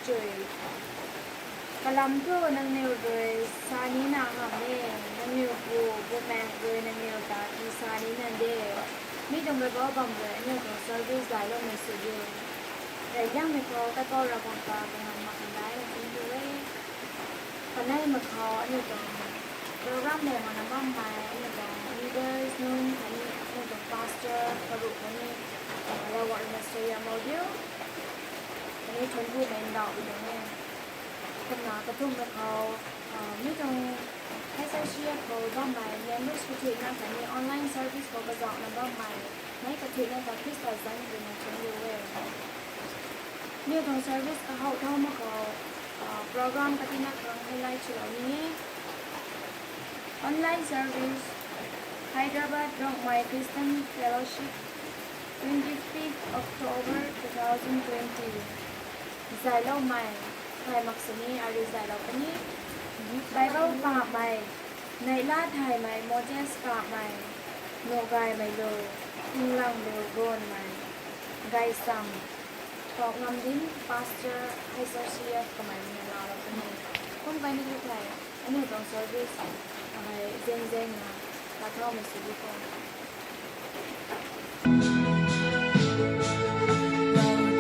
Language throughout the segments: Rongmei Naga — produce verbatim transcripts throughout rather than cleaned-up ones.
Chui. Kalam thu nangniw rui sa nina hamh e, nangniw pu, bumaengh rui nangniw ta tii sa nina de. Mi tuang Bible bam rui aniu tuang service dailoumei sw diu. Rey liangmei khou Kaipouc Ravguangc ta kanganv mak ndai na thank you e. Kanei mak khou aniu tuang program le mana bammei aniu tuang leaders nunc khatni aniu tuang pastor karuh khatni Ravguangc rui na suaihiam lou diu. Khatni thuanc kumei ndauh bi tuang e. Kumna kathumhmei khou mi tuang H R C F khou bammei members kathuicna khatni online service khou kazauhna bammei meic kathuicna ta Khrista zanc rui na thuanc diu e. Aniu tuang service kahow thau mak khou program katina khang highlight swlou ni e. Online service, Hyderabad Rongmei Christian Fellowship, twenty-fifth October two thousand twenty. Zayloumei, thay mak sini ari zaylou puni. Bible pamei, neihla thaymei Moses kamei, nuhgaymei lu, tinglang lu gonmei, gaysam, Kau ngam din pastor H R C F kamei na laalou puni. Kum kai ni lu thei, aniu tuang service hei zeng zeng na, ta thaumei sw di khou.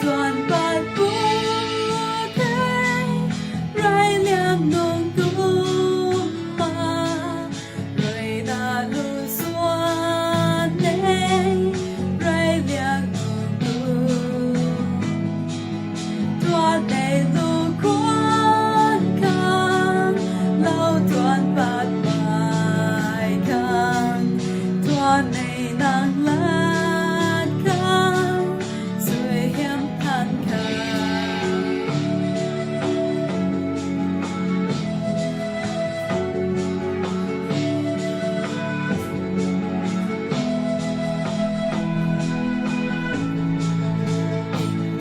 Tuan pat pu tei, rai liang nung tu ma, rai na lu suan nei, rai liang nung tu. Tuan nei lu kuan khang, lou tuan pat mai khang, tuan nei nang lat khang, suaihiam than khang.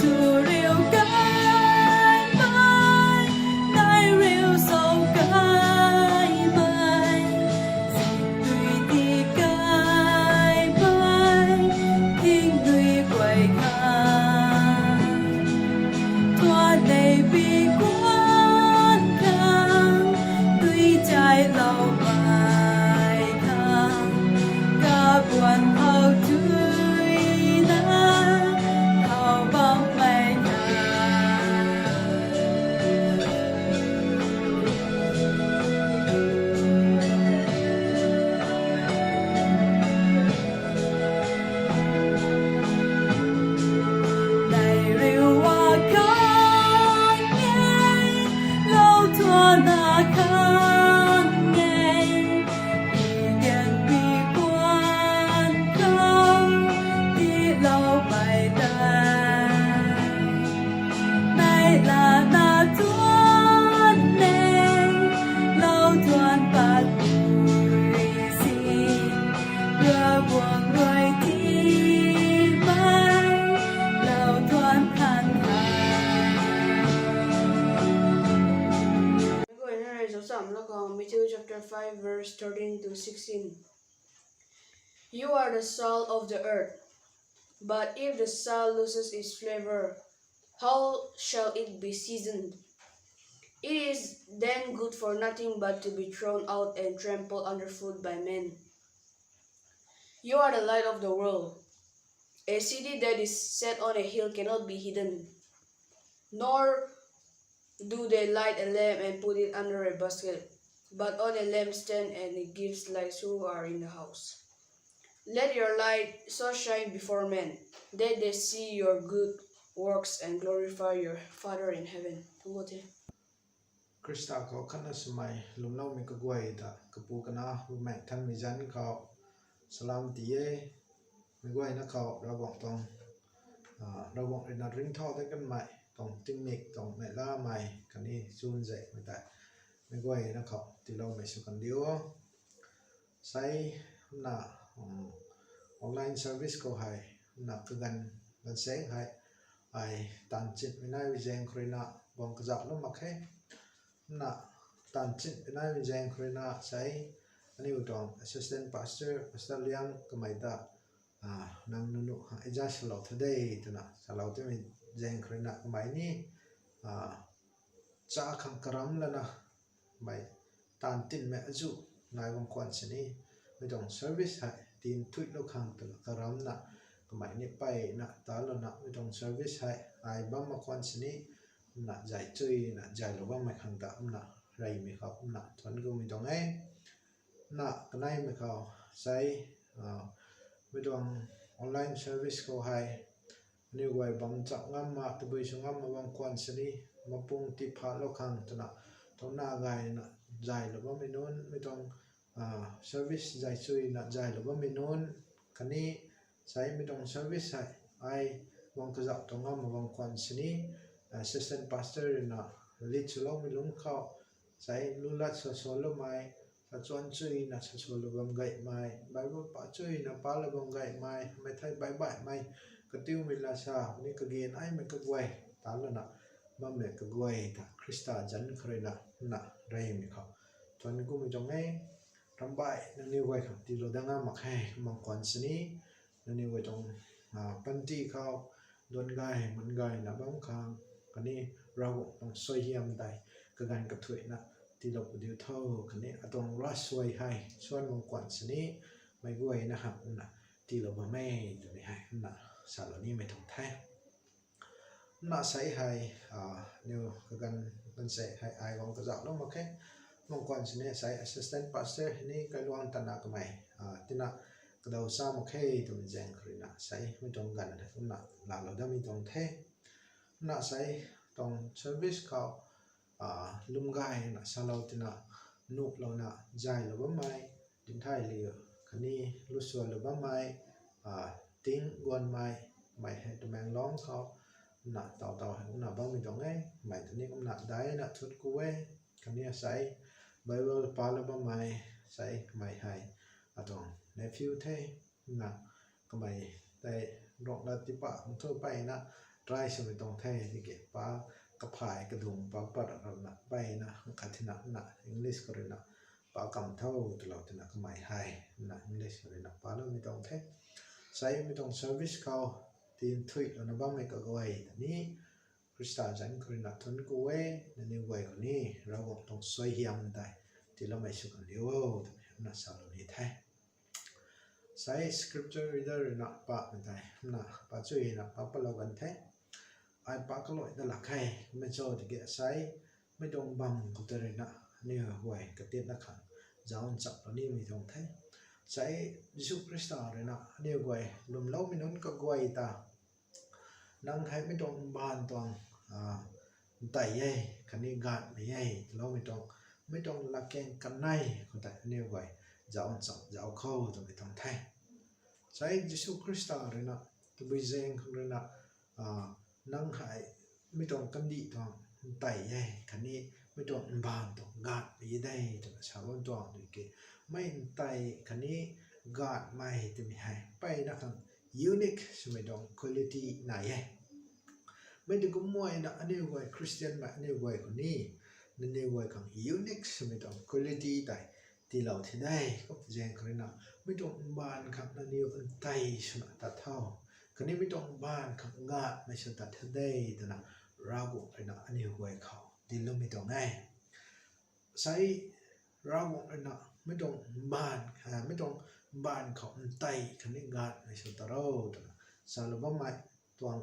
Tu riu kai mai, nai riu sou kai mai, zing dui ti kai mai, thing dui guay kai. Tuan nei bi kuan khang, dui chai lou mai khang, kabuan hou tui na, hou bam mai khang. Nai riu wa khang e, lou tuan na khang e, i gan pi puan khou, ti lou pai ta. Nai la na tuan ne, lou tuan pat pui si, Ravguangc rui ti mai, lou tuan than tha. Meic guayna rui zauc cham lou khou, Matthew chapter five, verse thirteen to sixteen. You are the salt of the earth, but if the salt loses its flavor, how shall it be seasoned? It is then good for nothing but to be thrown out and trampled underfoot by men. You are the light of the world. A city that is set on a hill cannot be hidden, nor do they light a lamp and put it under a basket, but on a lampstand, and it gives light who are in the house. Let your light so shine before men, that they see your good works and glorify your Father in heaven. Khrista khou khatna swmei lwmloumei kaguay ta kapu kana bumaengh thanmei zanc khou salam ti e. Meic guayna khou Ravguangc tuang, ah, Ravguangc rui na ringcthau dat kanmei tuang tingmik tuang neihlamei khatni chunzaihmei tei meic guayna khou tiiloumei sw kan diu. Sei na, um, online service khou hei na kaganv, ganv seng hei ai taanv chinmei naimei zaeng khou rui na guang kazauhlou mak khe. Na taanv chinmei naimei zaeng khou rui na sei aniu tuang assistant pastor, Pastor Liang kamei ta, ah, nang nunu ha ija salou tha de twna salou timei zaeng khou rui na kamei ni, ah, cha khang karam lana, mei taanv tinmei azuh nai bam khwan sini, mi tuang service hei tin thuilou khang twna karamna, kamei ni peyna talouna mi tuang service hei ai bam mak khwan sini, na zay chuyna zaylou bammei khang ta na reymei khou na thuanc kumei tuang e. Na kaneimei khou sei, mi tuang online service khou hei aniu guay bam chak ngamna tabui sw ngamna bam khwan sini, mapung tiiphatlou khang twna, tuang na gayna zaylou bammei nunc, mi tuang service zay chuyna zaylou bammei nunc, khatni sei mi tuang service hei ai guang kazauh tuang ngamna bam khwan sini, assistant pastor ruina lead swloumei lungc khou sei lu lat sa saloumei, sa chuan chuyna sa salou bam gaymei, Bible pa chuyna palou bam gaymei, mei thei baih baihmei, katiumei la sa ni kage naimei kaguay talouna, bammei kaguay ta Khrista zanc khou ruina na reymei khou thuanc kumei tuang e. Rambaih nangniw guay khang tiilou dat ngam mak khe, bam khwan sini, nangniw guay tuang panty khou duan gay man gayna bam khang, khatni Ravguangc tuang suaihiam tei kaganv kathuicna tiilou pw diu tho, khatni atuang ravsuai hei suan bam khwan sini, meic guayna hamhna tiilou bam e twmei hei na salou nimei tuang the. Na sei hei, aniu kaganv ganv se hei ai guang kazauhlou mak khe, bam khwan sini sei assistant pastor ni kailuang tana kamei tina kadaw cha mak khe twmei zaeng khou ruina sei mi tuang ganv hei kumna laalou datmei tuang the. Na sei tuang service khou lwm gayna salou tina, nuhlouna zaylou bammei, dinthay liu khatni lusualou bammei, ting guanmei, mei hei Tamenglong khou na taw taw hei kumna bammei tuang e, mei ta ni kumna daina thut ku e, khatni sei Bible palou bammei, sei kamei hei atuang nephew the, na kamei tei Ruanglat tiipat thu peyna try swmei tuang the, tiki pa kaphay kadung pa pat ramna peyna khat thina na English khou ruina pa kam tho twlou twna kamei hei na English khou ruina paloumei tuang the. Sei mi tuang service khou tin thuilouna bammei kaguay ta ni Khrista zanc khou ruina thuanc ku e, nangniw guay khou ni Ravguangc tuang suaihiam tei tiiloumei sw kan diu o twmei na salou ni the. Sei scripture reader ruina pamei tei na pa chuyna pa palou kan the. Ai pa kaluai da lak khe, kumei cho tiki sei mi tuang bam khou tei ruina aniu guay katinna khang zauc nchaplou nimei tuang the. Sei Jisu Khrista ruina aniu guay lwmloumei nunc kaguay ta, nang hei mi tuang mbaanv tuang ntey e, khatni gaanhmei e twloumei tuang, mi tuang latkaeng kanei khou tei aniu guay zauc ncham zauc khou twmei tuang the. Sei Jisu Khrista ruina tabui zaeng khang ruina nang hei mi tuang kandih tuang ntey e, khatni mi tuang mbaanv tuang gaanhmei de twna sa bam tuang tiki, mei ntey khatni gaanhmei twmei hei peyna khang unique swmei tuang quality nai e. Mei tei kum muayna aniu guay Christianmei aniu guay khou ni, nangniw guay khang unique swmei tuang quality tei tiilou the de. Kum zaeng khou ruina mi tuang mbaanv khang nangniw ntey swna tat tho, khatni mi tuang mbaanv khang gaanhmei sw tat the de twna Ravguangc ruina aniu guay khou tiiloumei tuang e. Sei Ravguangc ruina mi tuang mbaanv, mi tuang mbaanv khou ntey khatni gaanhmei sw ta ro twna salou bammei tuang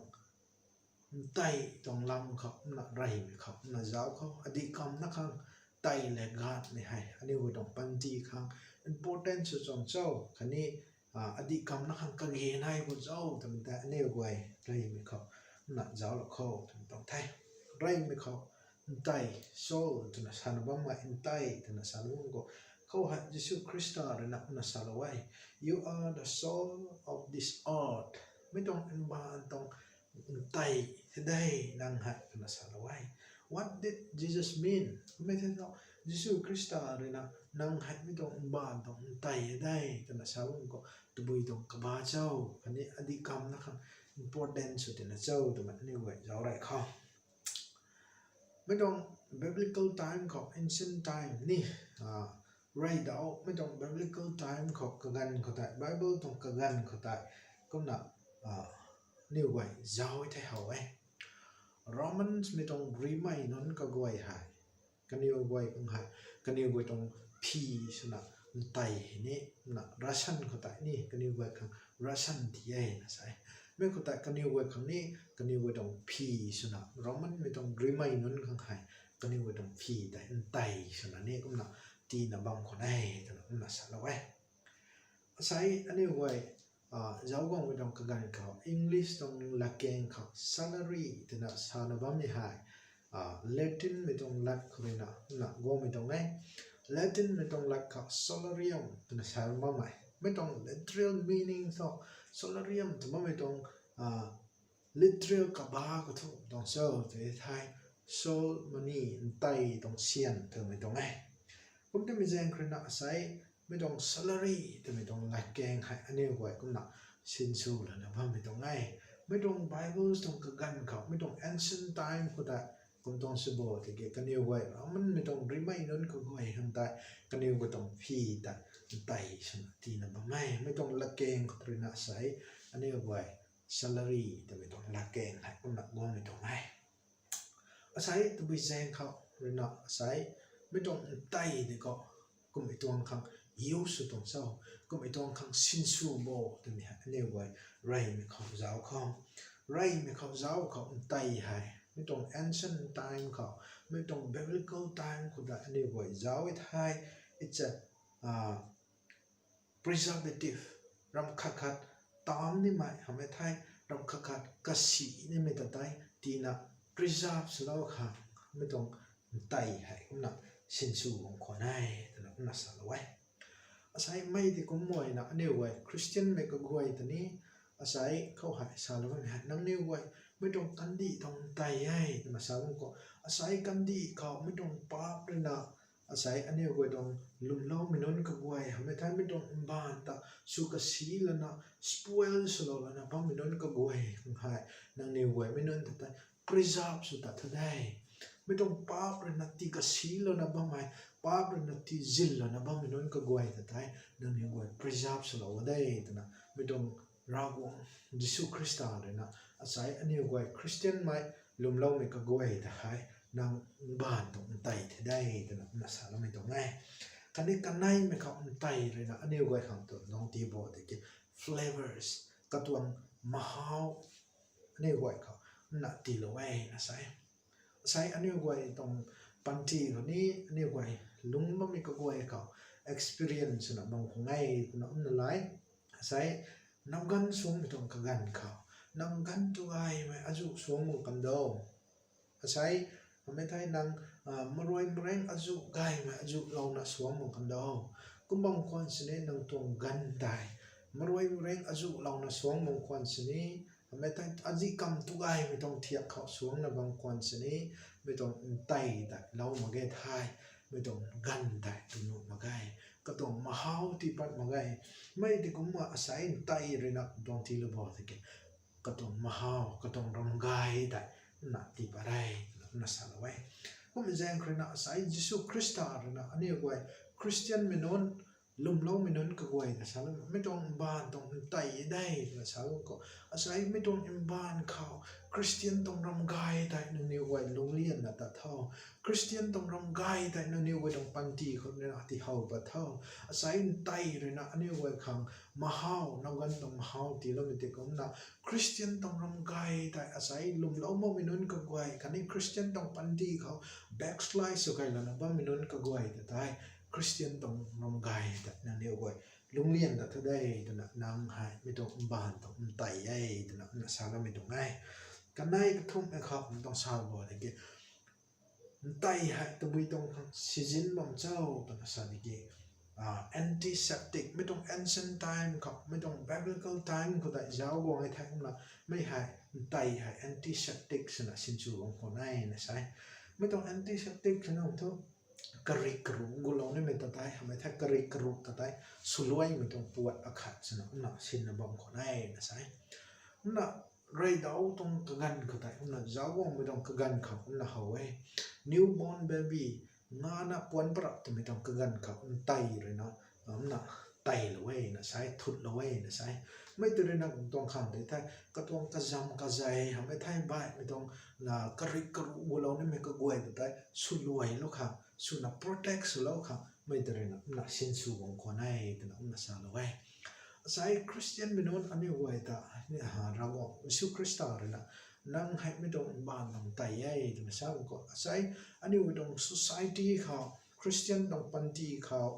ntey tuang lam khou na reymei khou na zauc khou adih kamna khang ntey le gaanhmei hei aniu guay tuang panty khang important sw chang cho, khatni adih kamna khang kage nai bo cho twmei tei aniu guay reymei khou na zauclou khou twmei tuang the. Reymei khou ntey, soul twna sana bammei, ntey twna sana bam khou, khou hei Jisu Khrista ruina na salou e, You are the salt of this earth. Mi tuang mbaanv tuang ntey the de nang hei twna salou e. What did Jesus mean? Kumei the tho, Jisu Khrista ruina nang hei mi tuang mbaanv tuang ntey de twna sa bam khou tabui tuang kabah cho, khatni adih kamna khang important sw tina cho twmei aniu guay zauc rey khou. Mi tuang biblical time khou, ancient time ni, rey dau, mi tuang biblical time khou kaganv khou tei, Bible tuang kaganv khou tei, kumna aniu guay zauc the how e. Romans mei tuang rimei nunc kaguay hei, kaniw guay khang hei, kaniw guay tuang phi swna ntei hei ni, na ration khou tei ni, kaniw guay khang ration ti e na sa e. Mei khou tei kaniw guay khang ni, kaniw guay tuang phi swna, Roman mei tuang rimei nunc khang hei, kaniw guay tuang phi tei ntei swna ni kumna tina bam khwan e twna kumna salou e. Asei aniu guay zauc guangmei tuang kaganv khou English tuang latkaeng khou salary twna sana bammei hei, Latin mei tuang lat khou ruina na guangmei tuang e. Latin mei tuang lat khou solarium twna sa bammei, mei tuang literal meaning thu, solarium tw bammei tuang literal kaba khou thu tuang cho tw thei, sol money, ntei tuang syan twmei tuang e. Kum timei zaeng khou ruina asei mei tuang salary twmei tuang latkaeng hei aniu guay kumna sinsw lana bammei tuang e. Mei tuang Bibles tuang kaganv khou, mei tuang ancient time khou tei kum tuang sw bo tiki kaniw guay Roman mei tuang rimei nunc kaguay khang tei kaniw guay tuang phi tei ntei swna tina bam e. Mei tuang latkaeng khou ruina asei aniu guay salary twmei tuang latkaeng hei kumna guangmei tuang e. Asei tabui zaeng khou ruina asei mei tuang ntei de khou kummei tuang khang use sw tuang cho, kummei tuang khang sinsw bo twmei hei aniu guay reymei khou zauc khou, reymei khou zauc khou ntei hei mei tuang ancient time khou, mei tuang biblical time khou tei aniu guay zauc e thei, it's a preservative, ram khat khat tam nimei hamhmei thei, ram khat khat kasi nimei ta tei tina preserve swlou khang mei tuang ntei hei kumna sinsw bam khwan e twna kumna salou e. Asei mei ti kum guayna aniu guay Christian mei kaguay ta ni asei khou hei salou bammei hei nangniw guay mei tuang kandih tuang ntei e twna sa bam khou, asei kandih khou mei tuang paap ruina asei aniu guay tuang lwmloumei nunc kaguay hamhmei thei mei tuang mbaanv ta sw kasi lana, spoil swlou lana bammei nunc kaguay khang hei nangniw guay mei nunc ta tei preserve sw ta tha de. Mei tuang paap ruina tii kasi louna bammei, paap ruina tii zin louna bammei nunc kaguay ta tei nangniw guay preserve swlou de twna mei tuang Ravguangc Jisu Khrista ruina asei aniu guay Christian mei lwmloumei kaguay ta hei nang mbaanv tuang ntei the de twna kumna saloumei tuang e. Khatni kaneimei khou ntei ruina aniu guay khang tu nang tii bo tiki flavors, katuang mahau aniu guay khou na tiilou e na sa e. Asei aniu guay tuang panty khou ni aniu guay lungc bammei kaguay khou experience na bam khwan e twna kumna lai. Asei nang ganv suangmei tuang kaganv khou, nang ganv tu gaymei azuh suang bam kan do. Asei hamhmei thei nang maruai mareng azuh gaymei azuh louna suang bam kan do. Kum bam khwan sini nang tuang ganv tei maruai mareng azuh louna suang bam khwan sini, hamhmei thei azih kam tu gaymei tuang thiak khou suangna bam khwan sini, mei tuang ntei tei lou mak ge thei, mei tuang ganv tei tu nuh mak ge, katuang mahau tii pat mak ge. Mei ti kumna asei ntei ruina tuang tiilou bo tiki katuang mahau, katuang ramgay tei na tii pat re na salou e. Kummei zaeng khou ruina asei Jisu Khrista ruina aniu guay Christian mei nunc, lwmloumei nunc kaguay ta saloumei tuang mbaanv tuang ntei de na salou khou, asei mei tuang mbaanv khou Christian tuang ramgay tei nangniw guay lunglianna tat tho. Christian tuang ramgay tei nangniw guay tuang panty khou na tiihow pat tho. Asei ntei ruina aniu guay khang mahau, nang ganv tuang mahau tiiloumei ti kumna Christian tuang ramgay tei asei lwmlou makmei nunc kaguay khatni Christian tuang panty khou backslide sw key lana bammei nunc kaguay ta tei Christian tuang ramgay tei nangniw guay lunglian ta tha de twna nang hei mei tuang mbaanv tuang ntei e twna kumna saloumei tuang e. Kanei kathumhmei khou kum tuang sa bo tiki ntei hei tabui tuang khang sizin bam cho twna sa tiki antiseptic, mei tuang ancient time khou, mei tuang biblical time khou tei zauc guang e thei kumna mei hei ntei hei antiseptic swna sinsw bam khwan e na sa e. Mei tuang antiseptic swna thu karik karuh gulou nimei ta tei, hamhmei thei karik karuh ta tei swluaimei tuang puat akhat swna kumna sinna bam khwan e na sa e. Kumna reydau tuang kaganv khou tei kumna zauc guangmei tuang kaganv khou kumna how e. Newborn baby, ngana puan parap twmei tuang kaganv khou ntei ruina kumna teilou e na sa e, thutlou e na sa e. Mei tei rui na tuang khang tei thei, katuang kazam kazei hamhmei thei baihmei tuang, na karik karu gulou nimei kaguay ta tei swluailou khang, swna protect swlou khang mei tei rui na kumna sinsw bam khwan e twna kumna salou e. Asei Christianmei nunc aniu guay ta, Ravguangc Jisu Khrista rui na, nang hei mi tuang mbaanv tuang tei e twna sa bam khou, asei aniu guay tuang society khou, Christian tuang panty khou,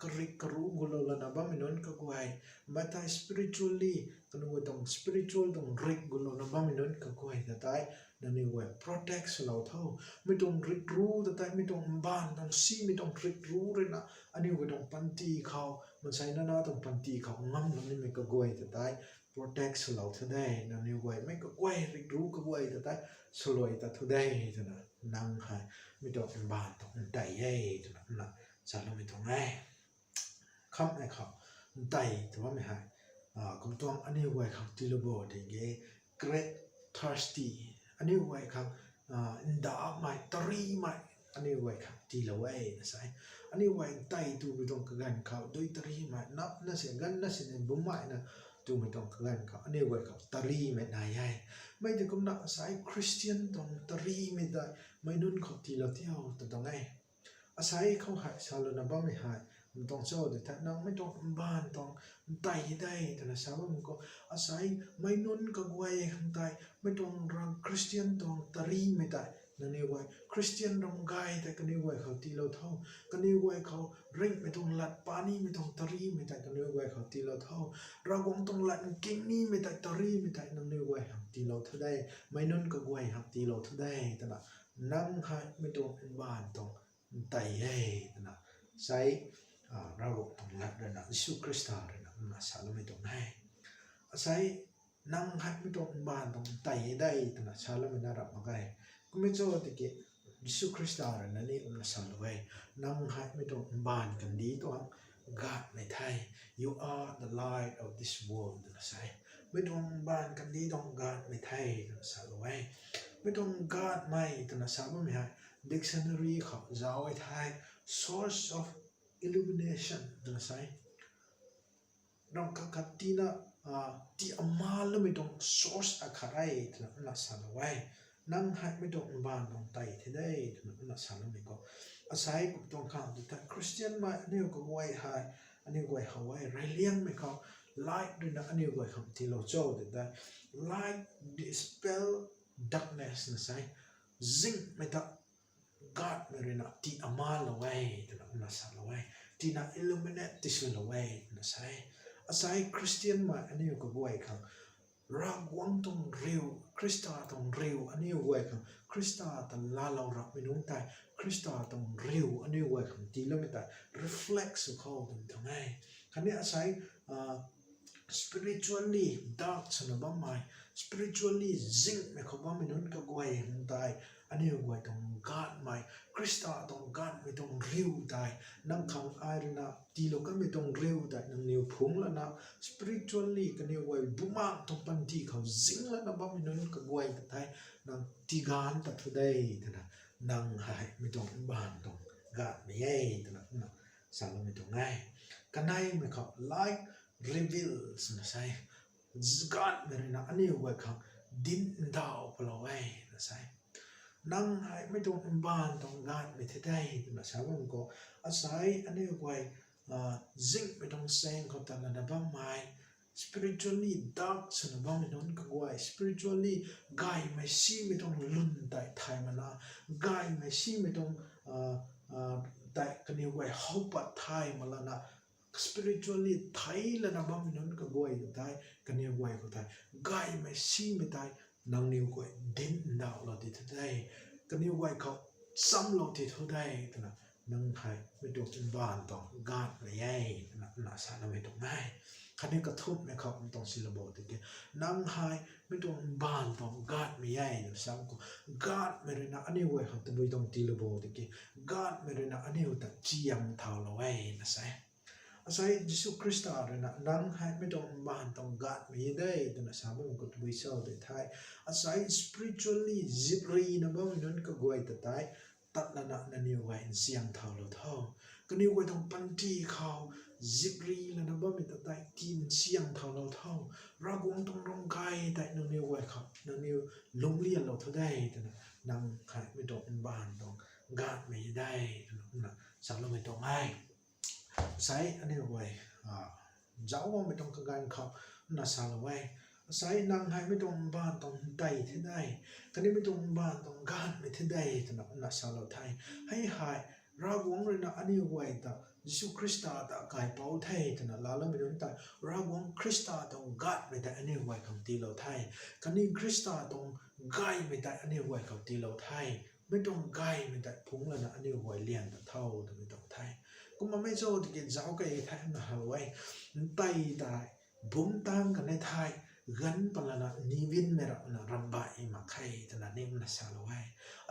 karik karu gulou lana bammei nunc kaguay, mei tei spiritually, kaniw guay tuang spiritual tuang rik gulouna bammei nunc kaguay ta tei, nangniw guay protect swlou tho. Mi tuang rik ru ta tei, mi tuang mbaanv tuang simei tuang rik ru rui na, aniu guay tuang panty khou, maansei nana tuang panty khou ngamlou nimei kaguay ta tei, protect swlou thu de, nangniw guay mei kaguay rik ru kaguay ta tei, swluai ta thu de, twna, nang hei, mi tuang mbaanv tuang ntei e, twna, na, saloumei tuang e. Khamhmei khou, ntei tw bammei hei, kum tuang aniu guay khang tiilou bo tiki, great thirsty, aniu guay khang, ndamei, tarimei, aniu guay khang tiilou e na sa e. Aniu guay ntei twmei tuang kaganv khou, dui tarimei, napna si, ganvna sini, bumaina twmei tuang kaganv khou, aniu guay khou tarimei nai e. Mei tei kumna asei Christian tuang tarimei tei, mei nunc khou tiilou thiu ta tuang e. Asei khou hei salouna bammei hei, kum tuang cho tw thei, nang mi tuang mbaanv tuang ntei de twna sa bam khou, asei mei nunc kaguay khang tei, mi tuang Christian tuang tarimei tei, nangniw guay Christian ram gay tei kaniw guay khou tiilou tho, kaniw guay khou ringhmei tuang lat panimei tuang tarimei tei kaniw guay khou tiilou tho, Ravguangc tuang lat nkingmei tei tarimei tei nangniw guay khang tiilou thu de, mei nunc kaguay khang tiilou thu de, twna, nang hei mi tuang mbaanv tuang ntei e, twna, asei, Ravguangc tuang lat rui na, Jisu Khrista rui na, kumna saloumei tuang e. Asei, nang hei mi tuang mbaanv tuang ntei e de, twna saloumei na rap mak ge. Kum e cho tiki, Jisu Khrista rui na ni kumna salou e. Nang hei mi tuang mbaanv kandih tuang gaanvmei the. You are the light of this world, twna sa e. Mi tuang mbaanv kandih tuang gaanvmei the, twna salou e. Mi tuang gaanvmei twna sa bammei hei, dictionary khou zauc e thei, source of illumination twna sa e. Ram khat khat tina, tii amalmei tuang source akhat e twna kumna salou e. Nang hei mi tuang mbaanv tuang ntei the de, twna kumna saloumei khou, asei kum tuang khang tw thei, Christianmei aniu kaguay hei, aniu guay how e, reyliangmei khou, light rui na aniu guay khang tiilou cho tw thei, light dispel darkness na sa e. Zinghmei ta gaanvmei rui na tii amalou e, twna kumna salou e. Tina illuminate tiswlou e, twna sa e. Asei Christianmei aniu kaguay khang, Ravguangc tuang riu, Khrista tuang riu aniu guay khang, Khrista ta laalou rapmei nunc tei, Khrista tuang riu aniu guay khang tiiloumei tei reflect sw khou twmei tuang e. Khatni asei, spiritually dark swna bammei, spiritually zinghmei khou bammei nunc kaguay khang tei, aniu guay tuang gaanvmei, Khrista tuang gaanvmei tuang riu tei, nang khang ai rui na tiilou kanmei tuang riu tei nangniw phungc lana, spiritually kaniw guay bumaengc tuang panty khou zing lana bammei nunc kaguay ta tei, nang tiiganv ta thu de, twna, nang hei mi tuang mbaanv tuang gaanvmei e, twna kumna saloumei tuang e. Kaneimei khou light reveals na sa e. Gaanvmei rui na aniu guay khang dinc ndauh palou e, na sa e. Nang hei mi tuang mbaanv tuang gaanvmei the de, twna sa bam khou, asei aniu guay, zinghmei tuang saeng khou tat lana bammei, spiritually dark swna bammei nunc kaguay, spiritually gaymei simei tuang lwn tei thay mana, gaymei simei tuang tei kaniw guay how pat thay mak lana, spiritually thei lana bammei nunc kaguay tei, kaniw guay khou tei, gaymei simei tei, nangniw guay dinc ndauhlou ti thu de, kaniw guay khou chamlou ti thu de, twna, nang hei mi tuang mbaanv tuang gaanvmei e, twna kumna saloumei tuang e. Khatni kathumhmei khou mi tuang silou bo tiki, nang hei mi tuang mbaanv tuang gaanvmei e, twna sa khou, gaanvmei rui na aniu guay khang tabui tuang tiilou bo tiki, gaanvmei rui na aniu ta chiang thaulou e, na sa e. Asei Jisu Khrista rui na, nang hei mi tuang mbaanv tuang gaanvmei e de, twna sa bam khou tabui cho tw thei, asei spiritually ziprina bammei nunc kaguay ta tei, tat lana nangniw guay nchiang thaulou tho. Kaniw guay tuang panty khou zipri lana bammei ta tei tinsiang thaulou tho. Ravguangc tuang ramgay tei nangniw guay khou nangniw lungclianlou thu de twna, nang hei mi tuang mbaanv tuang gaanhmei de twna kumna saloumei tuang e. Asei aniu guay zauc guangmei tuang kaganv khou kumna salou e. Asei nang hei mi tuang mbaanv tuang ntei the de, khatni mi tuang mbaanv tuang gaanhmei the de twna kumna salou the. Hei hei Ravguangc ruina aniu guay ta Jisu Khrista ta kaipouc the twna laaloumei nunc tei Ravguangc Khrista tuang gaanhmei tei aniu guay khang tiilou the. Khatni Khrista tuang gaymei tei aniu guay khou tiilou the. Mi tuang gaymei tei phungc lana aniu guay lian ta tho twmei tuang the. Kumna mei cho tiki zauc key the na how e. Ntei tei bungc tang kan e thei, ganv palana nibinmei rana ramh baih mak khe twna ni kumna salou e.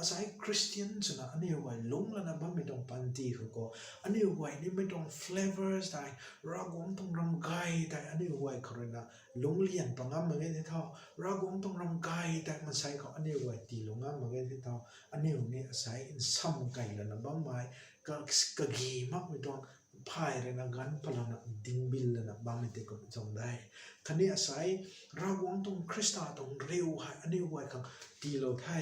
Asei Christian swna aniu guay lungc lana bammei tuang panty khou khou aniu guay ni mi tuang flavors tei, Ravguangc tuang ramgay tei aniu guay khou ruina lungclian pat ngam mak ge the tho. Ravguangc tuang ramgay tei mansei khou aniu guay tiilou ngam mak ge the tho. Aniu ni asei nsam key lana bammei, ka- kagi makmei tuang phay ruina ganv palana dingbil lana bammei tei kum tuang de. Khatni asei Ravguangc tuang Khrista tuang riu hei aniu guay khang tiilou the.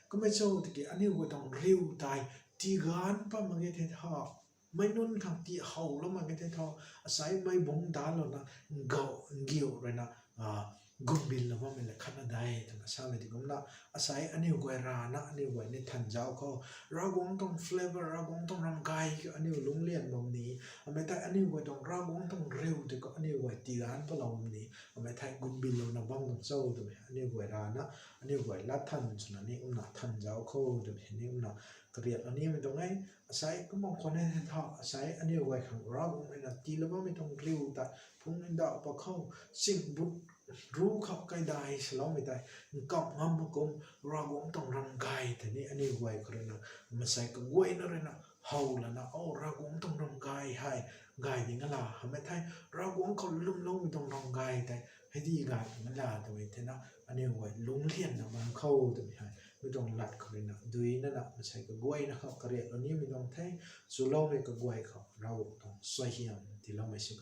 Kumna mei cho tiki aniu guay tuang riu tei tiiganv pat mak ge the tho. Meic nunc khang tii howlou mak ge the tho. Asei meic bungc dalouna ngou ngiu ruina gumbinlou bammei le khatna de twna samei tei kumna, asei aniu guay rana aniu guay ni thanzauc khou, Ravguangc tuang flavor, Ravguangc tuang ramgay khou aniu lungclian bam ni, amei tei aniu guay tuang Ravguangc tuang riu tei khou aniu guay tiiganv patlou bam ni, amei thei gumbinlouna bam tuang cho twmei aniu guay rana aniu guay lat than swna ni kumna thanzauc khou twmei ni kumna kariaklou nimei tuang e. Asei kumna khwan e the tho, asei aniu guay khang Ravguangc ruina tiilou bammei tuang riu tei phungc ndauh pat khou, singbut ru khou kaidai saloumei tei nkam ngam mak kum, Ravguangc tuang ramgay tei ni aniu guay khou ruina mansei kaguayna ruina how lana, o Ravguangc tuang ramgay hei gay ding ala, hamei thei Ravguangc khou lwmloumei tuang ramgay tei heidi gay ding ala twmei thena aniu guay lungclianna bam khou twmei hei mi tuang lat khou ruina duinana mansei kaguayna khou kariaklou nimei tuang the. Chuloumei kaguay khou Ravguangc tuang suaihiam tiiloumei sw